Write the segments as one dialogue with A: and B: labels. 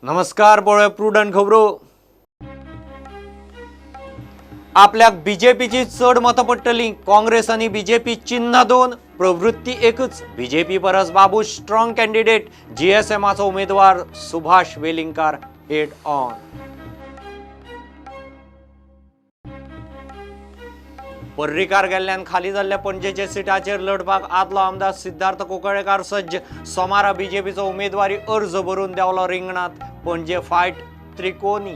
A: नमस्कार पळय प्रुडंट खबरो. आपल्याक बीजेपीची चड मतां पडटली. काँग्रेस आनी बीजेपी चिन्ह दोन, प्रवृत्ती एकच. बीजेपी परस बाबूश स्ट्रॉंग कॅन्डिडेट. जीएसएमाचो उमेदवार सुभाष वेलिंगकार हेड ऑन. पर्रीकार गेल्ल्यान खाली जाल्ल्या पणजेच्या सिटाचेर लढपाक आदलो आमदार सिद्धार्थ कुंकळ्ळेकार सज्ज. सोमारा बीजेपीचो उमेदवारी अर्ज भरून देंवलो रिंगणात. पणजे फायट त्रिकोनी.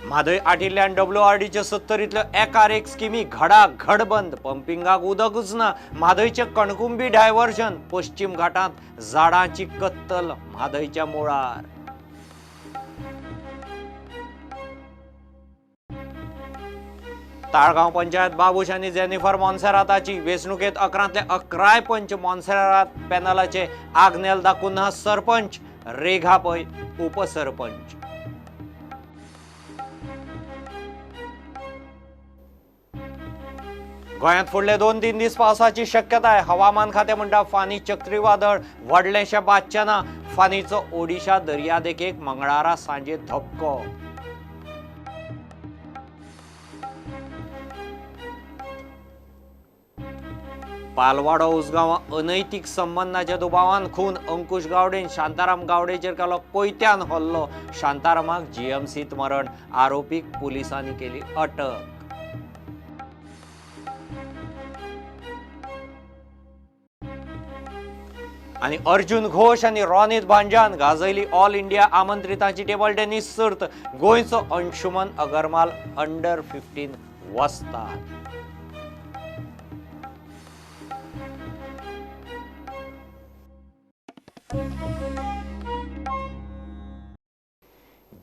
A: म्हादय आटिल्ल्यान डब्ल्यूआरडीच्या 70तल्यो एकार एक स्किमी घडाघड बंद. पंपिंगाक उदकूच ना. म्हादयचें कणकुंबी डायव्हर्जन. पश्चिम घाटांत झाडांची कत्तल म्हादयच्या मुळार. ताळगांव पंचायत बाबूश आनी जेनिफर मोन्सेराताची वेंचणुकेंत 11तले 11 पंच मोन्सेरात पॅनलाचे. आग्नेल दाकुन्हा सरपंच, रेघा पै उपसरपंच. गोंयांत फुडले 2-3 दीस पावसाची शक्यताय. हवामान खातें म्हणटा फानी चक्रीवादळ व्हडलेशें बादचें ना. फानीचो ओडिशा दर्यादेगेक मंगळारा सांजे धपको. पालवाडो उसगांवां अनैतीक संबंदाच्या दुबावान खून. अंकुश गावडेन शांताराम गावडेचेर केलो कोयत्यान हल्लो. शांतारामाक जीएमसीत मरण. आरोपीक पुलिसांनी केली अटक. आनी अर्जुन घोष आनी रोनित भांजान गाजयली ऑल इंडिया आमंत्रितांची टेबल टेनिस सर्त. गोंयचो अंशुमन अगरमाल अंडर 15 वस्ताद.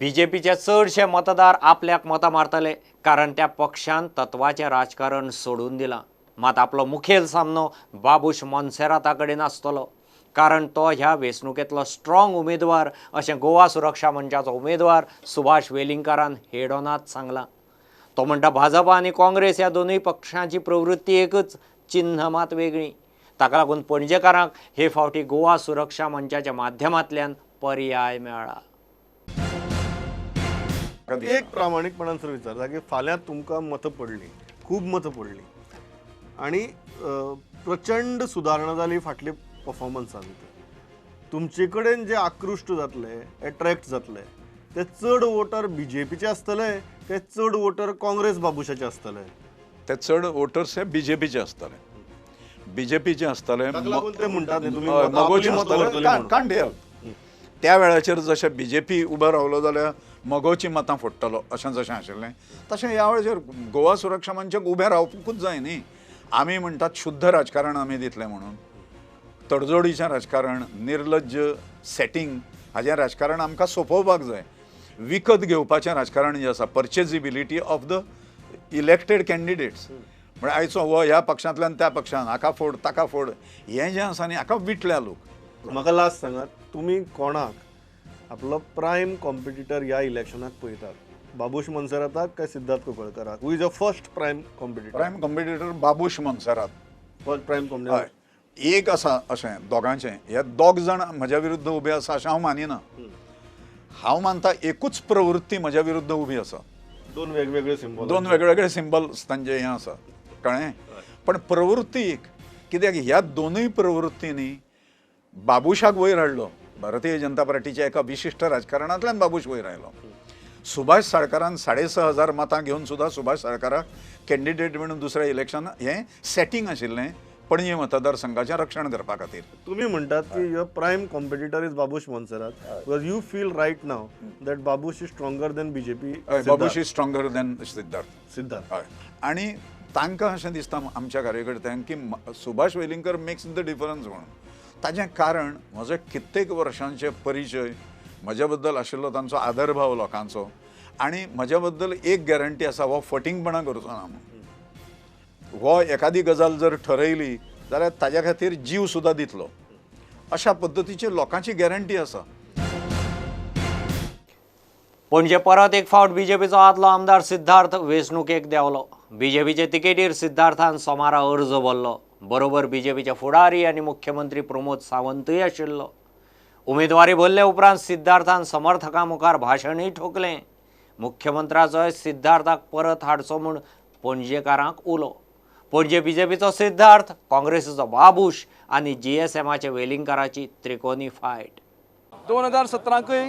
A: बीजेपीचे चडशे मतदार आपल्याक मतां मारतले, कारण त्या पक्षान तत्वाचें राजकारण सोडून दिलां. मात आपलो मुखेल सामनो बाबूश मोन्सेराता कडेन आसतलो, कारण तो ह्या वेंचणुकेंतलो स्ट्रॉंग उमेदवार अशें गोवा सुरक्षा मंचाचो उमेदवार सुभाष वेलिंगकारान हेडॉनात सांगलां. तो म्हणटा भाजपा आनी काँग्रेस ह्या दोनूय पक्षांची प्रवृत्ती एकच, चिन्ह मात वेगळी. ताका लागून पणजेकारांक हे फावटी गोवा सुरक्षा मंचाच्या माध्यमांतल्यान पर्याय मेळ्ळा.
B: एक प्रामाणीकपणान सर विचारता की फाल्यां तुमकां मतां पडलीं, खूब मतां पडलीं आनी प्रचंड सुदारणा जाली फाटले परफॉर्मन्सा भितर, तुमचे कडेन जे आकृश्ट जातले, एट्रॅक्ट जातले, ते चड वोटर बीजेपीचे आसतले, ते चड वोटर काँग्रेस बाबुशाचे आसतले?
C: ते चड वोटर्स हे बीजेपीचे आसतले. बीजेपीचे आसतले,
B: ते म्हणटात
C: मगोचे आसतले. कांडे त्या वेळाचेर जशें बीजेपी उबो रावलो जाल्यार मगोची मतां फोडटलो अशें जशें आशिल्लें, तशें ह्या वेळाचेर गोवा सुरक्षा मंचाक उबें रावपूंकूच जाय न्ही. आमी म्हणटात शुद्ध राजकारण आमी दितले म्हणून, तडजोडीचें राजकारण, निर्लज्ज सेटींग हाजें राजकारण आमकां सोंपोवपाक जाय. विकत घेवपाचें राजकारण जें आसा, purchasability of the elected candidates, म्हळ्यार आयचो हो ह्या पक्षांतल्यान त्या पक्षान, हाका फोड ताका फोड, हें जें आसा न्ही हाका विटल्या लोक.
B: म्हाका लास्ट सांगात, तुमी कोणाक आपलो प्रायम कॉम्पिटिटर ह्या इलेक्शनाक पळयतात, बाबूश मोन्सेराताक काय Siddharth कुंकळकाराक? Who is a first prime competitor?
C: Prime competitor Babush Monserrate.
B: First prime competitor
C: एक आसा अशें दोगांचें, हे दोग जाण म्हज्या विरुद्ध उबे आसा अशें हांव मानिना. हांव मानता एकूच प्रवृत्ती म्हज्या विरुद्ध उबी आसा.
B: दोन वेगवेगळे सिंबल,
C: दोन वेगवेगळे सिंबल्स तांचे हें आसा, कळ्ळें? पण प्रवृत्ती एक. कित्याक ह्या दोनूय प्रवृत्तींनी बाबूशाक वयर हाडलो. भारतीय जनता पार्टीच्या एका विशिश्ट राजकारणांतल्यान बाबूश वयर आयलो. सुभाष साळकारान 6,500 मतां घेवन सुद्दां सुभाष साळकाराक कॅन्डिडेट म्हणून दुसऱ्या इलेक्शन हें सेटींग आशिल्लें पणजे मतदारसंघाचें रक्षण करपा खातीर.
B: तुमी म्हणटात की your prime competitor is Babush Monserrate, because you feel right now that Babush is stronger than BJP?
C: Babush is stronger than Siddharth.
B: Siddharth.
C: हय. आनी तांकां अशें दिसता आमच्या कार्यकर्त्यांक की Subhash Velingkar makes the difference म्हणून. ताजें कारण म्हजो कित्येक वर्सांचे परिचय, म्हज्या बद्दल आशिल्लो तांचो आदरभाव लोकांचो, आनी म्हज्या बद्दल एक गॅरंटी आसा, हो फटींगपणां करचो ना म्हणून. हो एखादी गजाल जर ठरयली जाल्यार ताज्या खातीर जीव सुद्दां दितलो, अशा पद्दतीची लोकांची गॅरंटी आसा.
A: पणजे परत एक फावट बीजेपीचो आदलो आमदार सिद्धार्थ वेंचणुकेक देंवलो. बीजेपीचे तिकेटीर सिद्धार्थान सोमारा अर्ज भरलो. बरोबर बीजेपीचे फुडारी आनी मुख्यमंत्री प्रमोद सावंतूय आशिल्लो. उमेदवारी भरले उपरांत सिद्धार्थान समर्थकां मुखार भाशणूय ठोकलें. मुख्यमंत्र्याचोय सिद्धार्थाक परत हाडचो म्हूण पणजेकारांक उलो. पणजे बीजेपीचो सिद्धार्थ, काँग्रेसीचो बाबूश आनी जीएसएमाचे वेलिंगकाराची त्रिकोनी फायट.
D: 2017कूय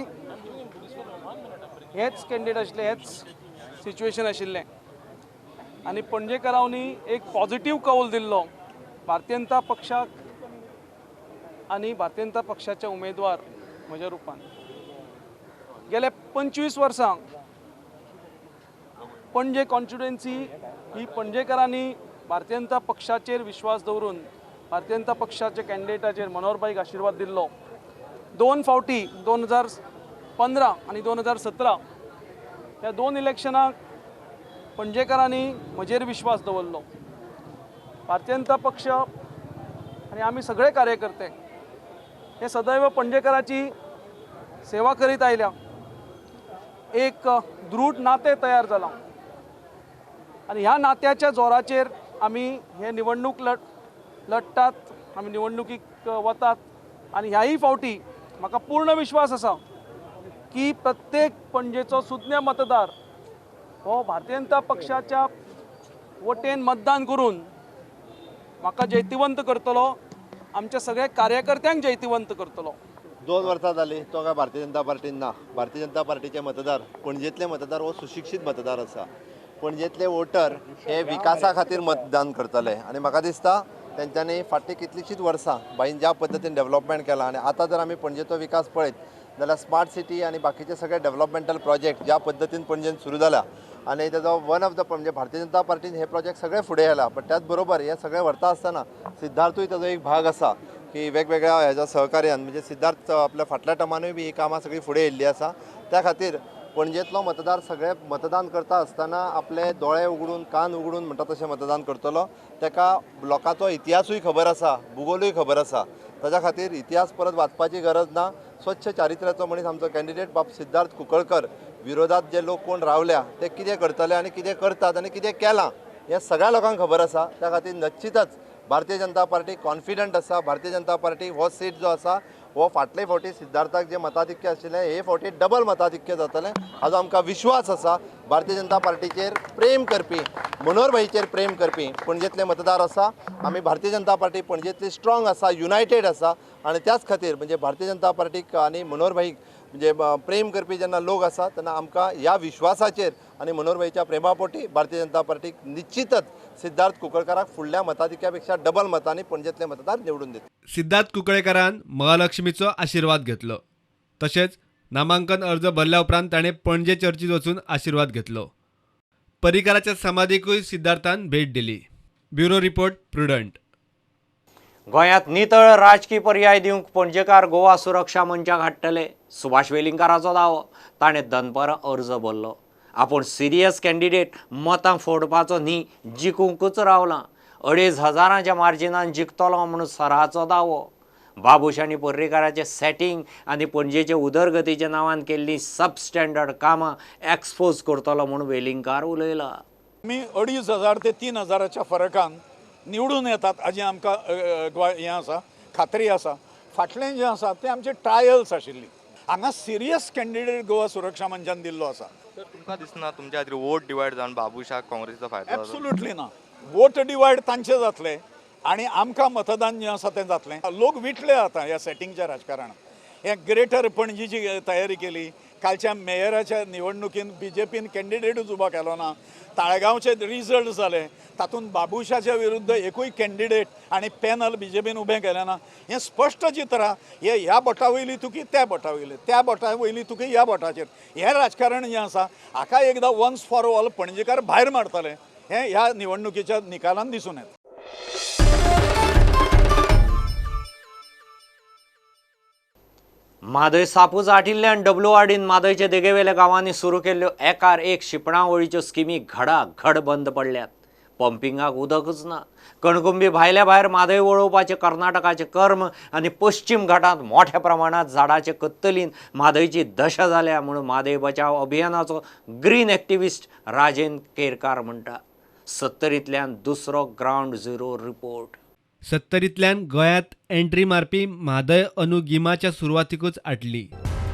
D: हेच कॅन्डिडेट आशिल्ले, हेच सिच्युएशन आशिल्लें आनी पणजेकारांनी एक पॉझिटिव्ह कौल दिल्लो भारतीय जनता पक्षाक आनी भारतीय जनता पक्षाचे उमेदवार म्हज्या रुपान. गेल्या 25 वर्सां पणजे कॉन्स्टिट्युएन्सी ही पणजेकारांनी भारतीय जनता पक्षाचेर विश्वास दवरून भारतीय जनता पक्षाच्या कॅन्डिडेटाचेर मनोहरभाईक आशिर्वाद दिल्लो. 2 फावटी 2015 आनी 2017 ह्या 2 इलेक्शनाक पणजेकारांनी म्हजेर विश्वास दवरलो. भारतीय जनता पक्ष आनी आमी सगळे कार्यकर्ते हे सदैव पणजेकाराची सेवा करीत आयल्या. एक दृढ नातें तयार जालां आनी ह्या नात्याच्या जोराचेर आमी हे निवडणूक लढटात, आमी निवडणुकीक वतात आनी ह्याय फावटी म्हाका पूर्ण विश्वास आसा की प्रत्येक पणजेचो सुज्ञ मतदार हो भारतीय जनता पक्षाच्या वटेन मतदान करून म्हाका जैतिवंत करतलो, आमच्या सगळ्या कार्यकर्त्यांक जैतिवंत करतलो.
E: 2 वर्सां जाली तो काय भारतीय जनता पार्टीन ना. भारतीय जनता पार्टीचे मतदार, पणजेंतले मतदार हो सुशिक्षीत मतदार आसा. पणजेंतले वोटर हे विकासा खातीर मतदान करतले आनी म्हाका दिसता तेंच्यांनी फाटलीं कितलींशींच वर्सां बाईन ज्या पद्दतीन डेवलपमेंट केलां आनी आतां जर आमी पणजेचो विकास पळयत जाल्यार स्मार्ट सिटी आनी बाकीचे सगळे डेवलपमेंटल प्रोजेक्ट ज्या पद्दतीन पणजेन सुरू जाला आनी तेजो वन ऑफ the म्हणजे भारतीय जनता पार्टीन हे प्रोजेक्ट सगळे फुडें आयला. पण त्याच बरोबर हे सगळे व्हरता आसतना सिद्धार्थूय तेजो एक भाग आसा की वेगवेगळ्या हेज्या सहकार्यान म्हणजे सिद्धार्थ आपल्या फाटल्या टर्मानूय बी ही कामां सगळीं फुडें येयल्ली आसा. त्या खातीर पणजेंतलो मतदार सगळे मतदान करता आसतना आपले दोळे उगडून कान उगडून म्हणटा तशें मतदान करतलो. ताका लोकांचो इतिहासूय खबर आसा, भुगोलूय खबर आसा. ताच्या खातीर इतिहास परत वाचपाची गरज ना. स्वच्छ चारित्र्याचो मनीस आमचो कॅन्डिडेट बाब सिद्धार्थ कुंकळकर. विरोधात जे लोक कोण रावल्या ते कितें करतले आनी कितें करतात आनी कितें केलां हें सगळ्या लोकांक खबर आसा. त्या खातीर निश्चितच भारतीय जनता पार्टी कॉन्फिडंट आसा. भारतीय जनता पार्टी हो सीट जो आसा हो फाटले फावटी सिद्धार्थाक जे मताधिक्य आशिल्लें हे फावटी डबल मताधिक्य जातलें हाजो आमकां विश्वास आसा. भारतीय जनता पार्टीचेर प्रेम करपी, मनोहर भाईचेर प्रेम करपी पणजेंतले मतदार आसा. आमी भारतीय जनता पार्टी पणजेंतली स्ट्रॉंग आसा, युनायटेड आसा आनी त्याच खातीर म्हणजे भारतीय जनता पार्टीक आनी मनोहर भाईक म्हणजे प्रेम करपी जेन्ना लोक आसा तेन्ना आमकां ह्या विश्वासाचेर आनी मनोहर भाईच्या प्रेमापोटी भारतीय जनता पार्टीक निश्चितच सिद्धार्थ कुंकळकाराक फुडल्या मताधिक्या पेक्षा डबल मतांनी पणजेंतले मतदार निवडून दितले.
F: सिद्धार्थ कुंकळेकारान महालक्ष्मीचो आशिर्वाद घेतलो. तशेंच नामांकन अर्ज भरल्या उपरांत ताणें पणजे चर्चीत वचून आशिर्वाद घेतलो. पर्रीकाराच्या समाधीकूय सिद्धार्थान भेट दिली. Bureau report, Prudent.
A: गोंयांत नितळ राजकी पर्याय दिवंक पणजेकार गोवा सुरक्षा मंचाक हाडटले सुभाष वेलिंगकाराचो दावो. ताणें दनपरां अर्ज भरलो. आपूण सिरियस कॅन्डिडेट, मतां फोडपाचो न्ही, जिखूंकच रावलां. 2500 मार्जिनान जिखतलो म्हणून सराचो दावो. बाबूश आनी पर्रीकाराचें सेटिंग आनी पणजेचे उदरगतीच्या नांवान केल्लीं सबस्टँडर्ड कामां एक्सपोज करतलो म्हूण वेलिंगकार उलयला.
C: आमी 2500 ते 3000च्या फरकान निवडून येतात हाजी आमकां हें आसा, खात्री आसा. फाटलें जें आसा तें आमचे ट्रायल्स आशिल्ली. हांगा सिरियस कॅन्डिडेट गोवा सुरक्षा मंचान दिल्लो आसा.
G: तर तुमकां दिसना तुमच्या खातीर वोट डिवायड जावन बाबूशाक काँग्रेसीचो फायदो?
C: एब्सोल्युटली ना. वोट डिवायड तांचे जातले आनी आमकां मतदान जें आसा तें जातलें. लोक विटले आतां ह्या सेटिंगच्या राजकारणान. हे ग्रेटर पणजीची तयारी केली, कालच्या मेयराच्या निवडणुकीन बीजेपीन कॅन्डिडेटूच उबो केलो ना. ताळगांवचे रिजल्ट जाले तातूंत बाबूशाच्या विरुद्ध एकूय कॅन्डिडेट आनी पॅनल बीजेपीन उबें केलें ना. हें स्पश्ट चित्र आहा. हे ह्या बोटा वयली तुकी त्या बोटा वयली, त्या बोटा वयली तुकी ह्या बोटाचेर, हें राजकारण जें आसा हाका एकदां वन्स फॉर ऑल पणजेकार भायर मारतले हें ह्या निवडणुकीच्या निकालान दिसून येता.
A: म्हादय सापूच आटिल्ल्यान डब्ल्यूआरडीन म्हादयच्या देगेवेल्या गांवांनी सुरू केल्ल्यो एकार एक शिंपणावळीच्यो स्किमी घडाघड बंद पडल्यात. पंपिंगाक उदकच ना. कणकुंबी भायल्या भायर म्हादय वळोवपाचें कर्नाटकाचें कर्म आनी पश्चिम घाटांत मोठ्या प्रमाणांत झाडाचे कत्तलीन म्हादयची दशा जाल्या म्हणून म्हादय बचाव अभियानाचो ग्रीन एक्टिविस्ट राजेंद्र केरकार म्हणटा. 70 दुसरो ग्रावंड झिरो रिपोर्ट.
F: सत्तरींतल्यान गोंयांत एंट्री मारपी म्हादय अंदू गिमाच्या सुरवातीकूच आटली.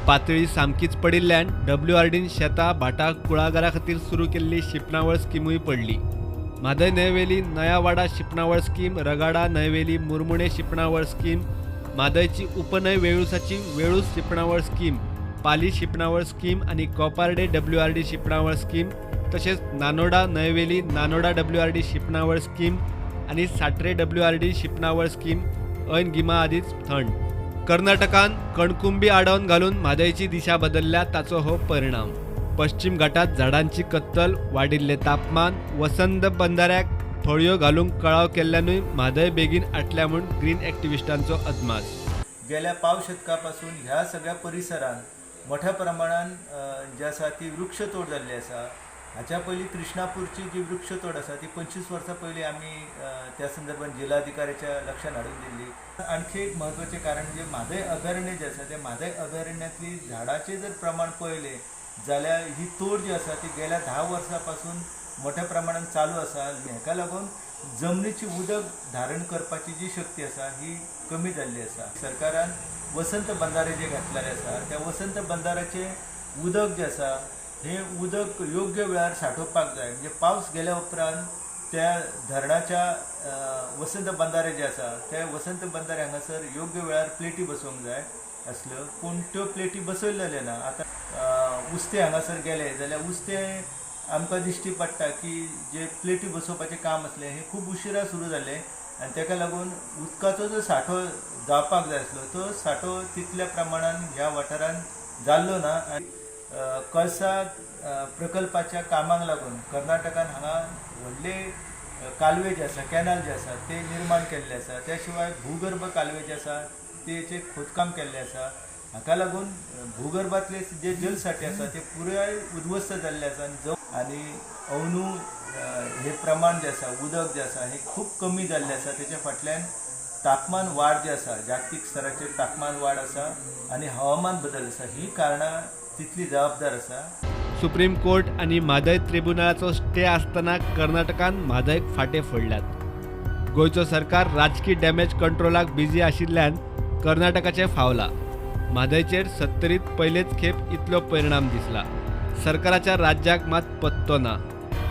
F: पातळी सामकीच पडिल्ल्यान डब्ल्यूआरडीन शेतां भाटां कुळागरा खातीर सुरू केल्ली शिंपणावळ स्किमूय पडली. म्हादय न्हंयवेली नयावाडा शिंपणावळ स्कीम, रगाडा न्हंयवेली मुरमुणे शिंपणावळ स्कीम, म्हादयची उपन्हंय वेळूसाची वेळूस शिंपणावळ स्कीम, पाली शिंपणावळ स्कीम आनी कोपार्डे डब्ल्यूआरडी शिंपणावळ स्कीम, तशेंच नानोडा न्हंयवेली नानोडा डब्ल्यूआरडी शिंपणावळ स्कीम आनी साट्रे डब्ल्यूआरडी शिंपणावळ स्कीम ऐन गिमा आदींच थंड. कर्नाटकान कणकुंबी आडावन घालून म्हादयची दिशा बदलल्या ताचो हो परिणाम. पश्चिम घाटात झाडांची कत्तल, वाडिल्लें तापमान, वसंत बंधाऱ्याक फळयो घालूंक कळाव केल्ल्यानूय म्हादय बेगीन आटल्या म्हूण ग्रीन एक्टिविस्टांचो अदमास.
H: गेल्या पाव शतका पासून ह्या सगळ्या परिसरांत मोठ्या प्रमाणान जे आसा ती वृक्षतोड जाल्ली आसा. हाच्या पयलीं कृष्णापूरची जी वृक्षतोड आसा ती 25 वर्सां पयलीं आमी त्या संदर्भात जिल्हाधिकाऱ्याच्या लक्षात हाडून दिल्ली. आणखी एक म्हत्वाचें कारण म्हणजे म्हादय अभयारण्य जें आसा त्या म्हादय अभयारण्यांतली झाडाचें जर प्रमाण पळयलें जाल्यार ही तोड जी आसा ती गेल्या 10 वर्सां पासून मोठ्या प्रमाणान चालू आसा. हाका लागून जमनीची उदक धारण करपाची जी शक्ती आसा ही कमी जाल्ली आसा. सरकारान वसंत बंधारे जे घातलेले आसा त्या वसंत बंधाऱ्याचें उदक जें आसा हें उदक योग्य वेळार सांठोवपाक जाय. म्हणजे पावस गेल्या उपरांत त्या धरणाच्या वसंत बंधारे जे आसा त्या वसंत बंधारे हांगासर योग्य वेळार प्लेटी बसोवंक जाय आसल्यो, पूण त्यो प्लेटी बसयलेल्यो ना. आतां उस्तें हांगासर गेलें जाल्यार उस्तें आमकां दिश्टी पडटा की जे प्लेटी बसोवपाचें काम आसलें हें खूब उशिरा सुरू जालें आनी ताका लागून उदकाचो जो सांठो जावपाक जाय आसलो तो सांठो तितल्या प्रमाणान ह्या वाठारांत जाल्लो ना. आनी कळसा प्रकल्पाच्या कामाक लागून कर्नाटकान हांगा व्हडले कालवे जे आसा, कॅनल जे आसा ते निर्माण केल्ले आसा. त्या शिवाय भूगर्भ कालवे जे आसा तेचें खोदकाम केल्लें आसा. हाका लागून भूगर्भातले जे जलसाठे आसा ते पुराय उद्ध्वस्त जाल्ले आसा आनी अंदू हे प्रमाण जें आसा उदक जें आसा हें खूब कमी जाल्लें आसा. तेच्या फाटल्यान तापमान वाड जे आसा, जागतीक स्तराचेर तापमान वाड आसा आनी हवामान बदल आसा, ही कारणां तितली जबाबदार आसा.
F: सुप्रीम कोर्ट आनी म्हादय ट्रिब्युनलाचो स्टे आसतना कर्नाटकान म्हादयक फाटे फोडल्यात. गोंयचो सरकार राजकी डॅमेज कंट्रोलाक बिजी आशिल्ल्यान कर्नाटकाचें फावला. म्हादयचेर सत्तरीत पयलेच खेप इतलो परिणाम दिसला. सरकाराच्या राज्याक मात पत्तो ना.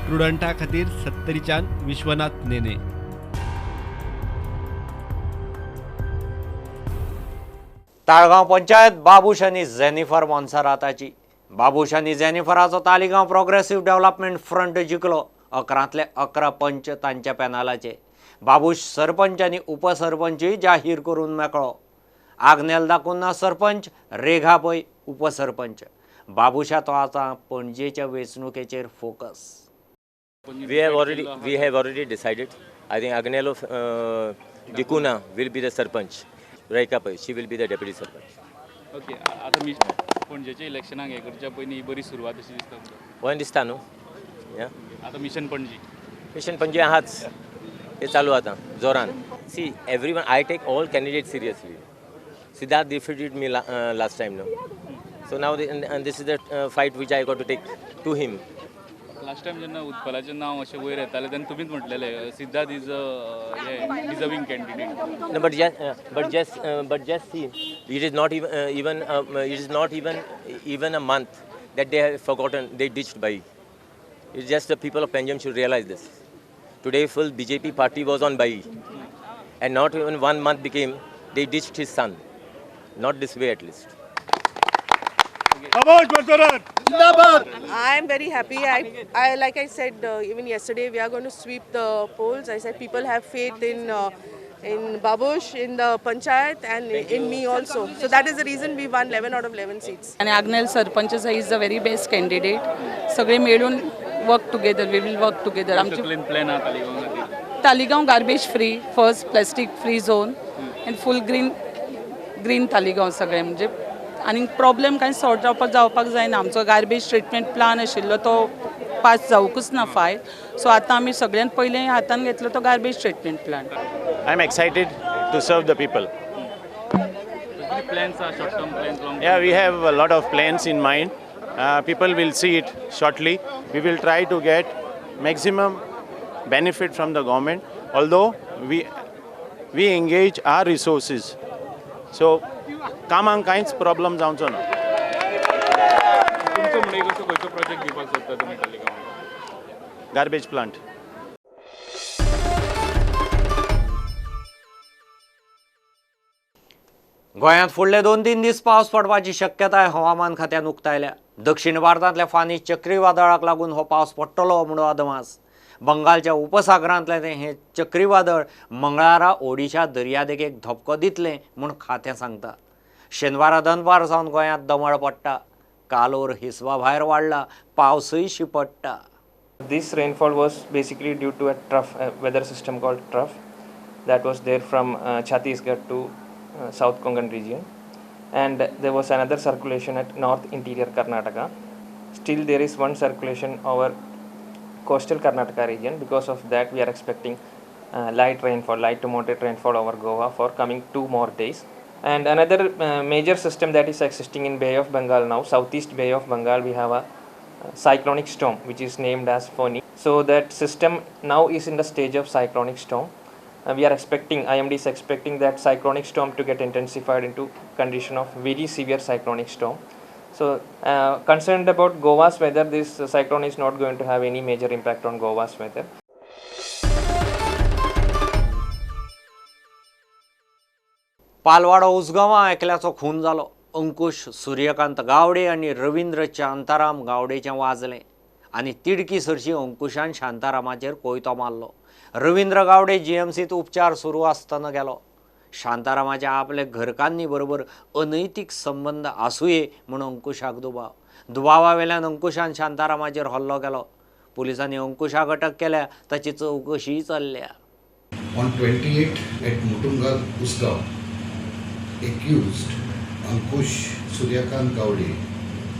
F: प्रुडंटा खातीर सत्तरीच्यान विश्वनाथ नेने.
A: ताळगांव पंचायत बाबूश आनी जेनिफर मोन्सेराताची. बाबूश आनी जेनिफराचो तालिगांव प्रोग्रेसीव डेव्हलपमेंट फ्रंट जिखलो. 11 11 पंच तांच्या पॅनलाचे. बाबूश सरपंच आनी उपसरपंचूय जाहीर करून मेकळो. आग्नेल दाकुन्ना सरपंच, रेघा पै उपसरपंच. बाबूशाचो आतां पणजेच्या वेंचणुकेचेर focus.
I: We have already decided. I think Agnelo D'Cunha will be the sarpanch. Rekha Pai, she will be the deputy sarpanch.
J: Okay, आता मी पणजेच्या इलेक्शनाक हें करच्या पयलीं ही बरी सुरवात अशी दिसता तुमकां?
I: वय दिसता न्हू?
J: आतां मिशन पणजी.
I: मिशन पणजी आहाच, ते चालू आतां जोरान. See everyone, I take all candidate seriously. Siddharth defeated me last time no, so now this is the fight which I got to take to him.
J: Last time जेन्ना उत्पलाचें नांव अशें वयर येतालें तेन्ना तुमीच म्हटलेलें Siddharth is a deserving candidate.
I: No, but just see, it is not even it is not even a month that they have forgotten, they ditched by. It's just the people of Panjim should realize this. Today full BJP party was on Bai, and not even 1 month became, they ditched his son. Not this way at least.
K: I am very happy. I like I said even yesterday, we are going to sweep the polls. I said people have faith in Babush, in the panchayat, and in me also. So that is the reason we won 11 out of 11 seats.
L: And Agnel Sarpanch is the very best candidate. सगळे मेळून work together. We will work together.
J: आमचे plan आहा तालिगांव खातीर.
L: Taleigao garbage free, first plastic free zone, and full green Taleigao सगळे म्हणजे आनी problem कांय sort जावपाक जायना. आमचो गार्बेज ट्रिटमेंट प्लान आशिल्लो तो पास जावंकूच ना फायल. सो आतां आमी सगळ्यांत पयलीं हातान घेतलो तो garbage treatment plant.
M: I am excited to serve the people.
J: Plans are short term plans, long term?
M: Yeah, we have a lot of plans in mind. People will see it shortly. We will try to get maximum benefit from the government. Although we We engage our resources. So कामांक कांयच problem जावचो ना.
J: तुमचो म्हणून एक असो खंयचो project दिवपाक सोदता तुमी तालिगांवांत?
M: Garbage plant.
A: गोंयांत फुडले 2-3 दीस पावस पडपाची शक्यताय हवामान खात्यान उक्तायल्या. दक्षिण भारतांतल्या फानी चक्रीवादळाक लागून हो पावस पडटलो म्हणून अदमास. बंगालच्या उपसागरांतलें हें चक्रीवादळ मंगळारा ओडिशा दर्यादेगेक धपको दितलें म्हूण खातें सांगता. शेनवारा दनपार सावन गोंयांत दमळ पडटा. कालोर हिसबा भायर वाडला, पावसूय शिपडटा.
N: This rainfall was basically due to a trough, a weather system called trough that was there from Chhattisgarh to South Konkan region, and there was another circulation at north interior Karnataka. Still there is one circulation over coastal Karnataka region. Because of that we are expecting light rainfall, light to moderate rainfall over Goa for coming 2 more days. And another major system that is existing in Bay of Bengal now, southeast Bay of Bengal, we have a cyclonic storm which is named as Fani. So that system now is in the stage of cyclonic storm. We are expecting, IMD is expecting that cyclonic storm to get intensified into condition of very severe cyclonic storm. So concerned about Goa's weather, this cyclone is not going to have any major impact on Goa's weather.
A: Palwado उसगांवां एकल्याचो खून जालो. अंकुश सूर्यकांत गावडे आनी रवींद्र शांताराम गावडेचें वाजलें आनी तिडकी सरशी अंकुशान शांतारामाचेर कोयतो मारलो. रवींद्र गावडे जीएमसीत उपचार सुरू आसतना गेलो. शांतारामाच्या आपले घरकान्नी बरोबर अनैतीक संबंद आसुये म्हूण अंकुशाक दुबाव. दुबावा वेल्यान अंकुशान शांतारामाचेर हल्लो केलो. पुलिसांनी अंकुशाक अटक केल्या, ताची चवकशीय चल्ल्या.
O: On 28 at Mutungal Usgaon, accused Ankush Suryakant Gawde,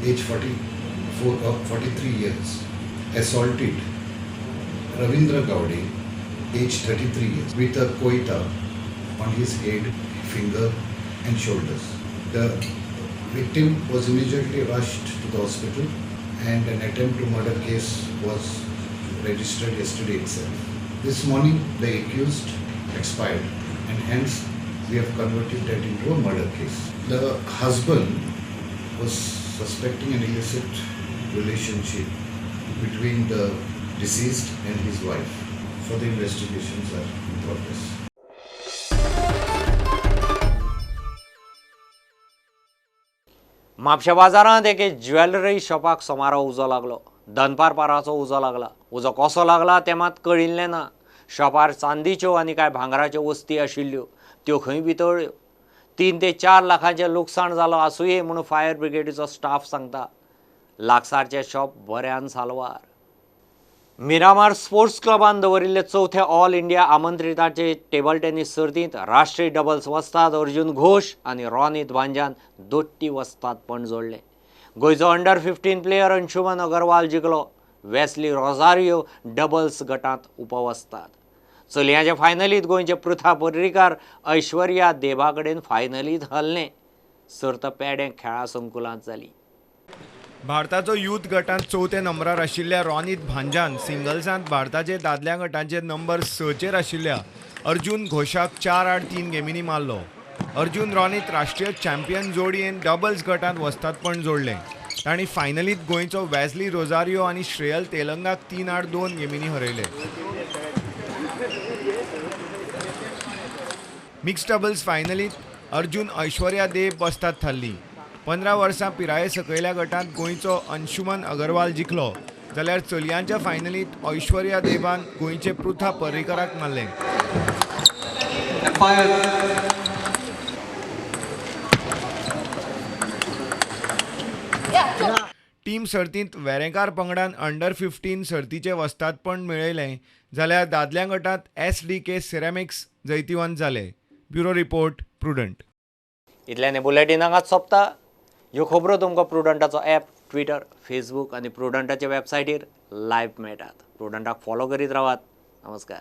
O: age 43 years, assaulted Ravindra Gawde, age 33 years, with a koita on his head, finger and shoulders. The victim was immediately rushed to the hospital and an attempt to murder case was registered yesterday itself. This morning the accused expired and hence we have converted that into a murder case. The husband was suspecting an illicit relationship between the deceased and his wife. Further investigations are in progress.
A: म्हापशा बाजारांत एके jewellery शॉपाक सोमारा उजो लागलो. दनपार पाराचो उजो लागला. उजो कसो लागला तें मात कळिल्लें ना. शॉपार चांदीच्यो आनी कांय भांगराच्यो वस्ती आशिल्ल्यो, त्यो खंय वितळ्ळ्यो. 3 ते 4 लाखांचें लुकसाण जालो आसुये म्हूण फायर ब्रिगेडीचो स्टाफ सांगता. लागसारचें शॉप बऱ्यान साल्वार. मिरामार स्पोर्ट्स क्लबान दवरिल्ले चवथे ऑल इंडिया आमंत्रिताचे टेबल टेनीस सर्तींत राष्ट्रीय डबल्स वस्ताद अर्जुन घोष आनी रोनित भांजान दोट्टी वस्तादपण जोडलें. गोंयचो अंडर 15 प्लेयर अंशुमन अगरवाल जिखलो. वेस्ली रोजारियो डबल्स गटांत उपवस्ताद. चलयांचे फायनलींत गोंयचे पृथा पर्रीकार ऐश्वर्या देवा कडेन फायनलींत हरलें. सर्त पेडें खेळा संकुलांत जाली.
P: भारताचो यूथ गटांत चवथ्या नंबरार आशिल्ल्या रोनित भांजान सिंगल्सांत भारताचे दादल्या गटांचे नंबर 6चेर आशिल्ल्या अर्जुन घोषाक 4-8-3 गेमींनी मारलो. अर्जुन रोनित राष्ट्रीय चॅम्पियन जोडयेन डबल्स गटांत वस्तादपण जोडलें. तांणी फायनलींत गोंयचो वेस्ली रोजारियो आनी श्रेयल तेलंगाक 3-8-2 गेमींनी हरयले. मिक्स डबल्स फायनलींत अर्जुन ऐश्वर्या देव वस्ताद थारली. 15 वर्सां पिराये सकयल्या गटांत गोंयचो अंशुमन अगरवाल जिखलो, जाल्यार चलयांच्या फायनलींत ऐश्वर्या देवान गोंयचे पृथा पर्रीकराक मारलें. टीम सर्तींत वेरेंकार पंगडान अंडर 15 सर्तीचें वस्तादपण मेळयलें, जाल्यार दादल्या गटांत SDK ceramics जैतिवंत जाले. Bureau report, Prudent.
A: इतल्यान बुलेटीन हांगाच सोंपता. ह्यो खबरो तुमकां प्रुडंटाचो ॲप, ट्विटर, फेसबूक आनी प्रुडंटाच्या वेबसायटीर लायव्ह मेळटात. प्रुडंटाक फॉलो करीत रावात. नमस्कार.